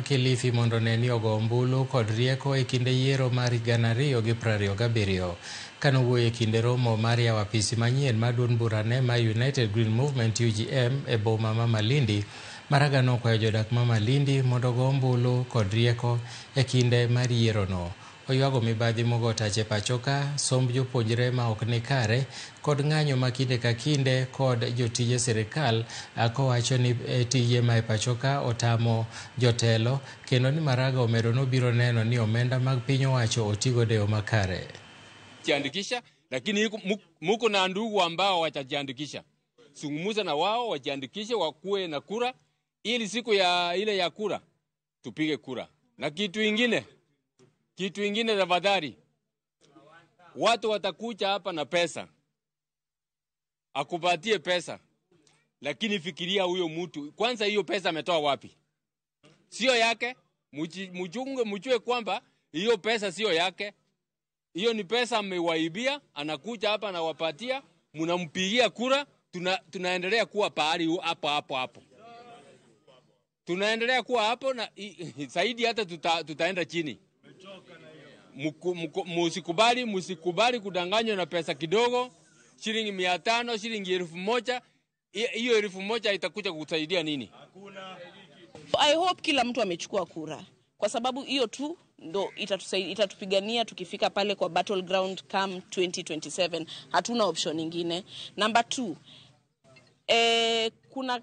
Kilifi mondo one ni ogo ombulu kod rieko e kinde yiero mar 2027. Kanowuoyo e kinde romo mar yawo apisi manyien mar duond burane mar United Green Movement UGM e boma ma Malindi, Maraga nokwayo jodak ma Malindi mondo ogo ombulu kod rieko e kinde mar yierono. Oywago mibadhi mogo tach e pachoka, somb jopuonjre ma ok ni kare kod ng'anyo ma kinde ka kinde kod jotije sirikal kowacho ni tije ma e pachoka otamo jotelo kendo ni Maraga omedo nobiro neno ni omenda mag piny owacho otigodo e yo makare. Jiandikisha, lakini muko na ndugu ambao watajiandikisha. Zungumza na wao wajiandikishe, wakuwe na kura ili siku ya ile ya kura tupige kura. Na kitu ingine tafadhali, watu watakuja hapa na pesa, akupatie pesa, lakini fikiria huyo mtu kwanza, hiyo pesa ametoa wapi? Sio yake. Mchunge, mjue kwamba hiyo pesa sio yake. Hiyo ni pesa amewaibia, anakuja hapa anawapatia, mnampigia kura, tunaendelea kuwa pahali hapo hapo hapo. Tunaendelea kuwa hapo na zaidi hata tutaenda chini. Musikubali kudanganywa na pesa kidogo, shilingi 500, shilingi 1000. Hiyo 1000 itakuja kukusaidia nini? I hope kila mtu amechukua kura, kwa sababu hiyo tu ndo itatupigania tukifika pale kwa battleground come 2027. Hatuna option nyingine. Number 2, kuna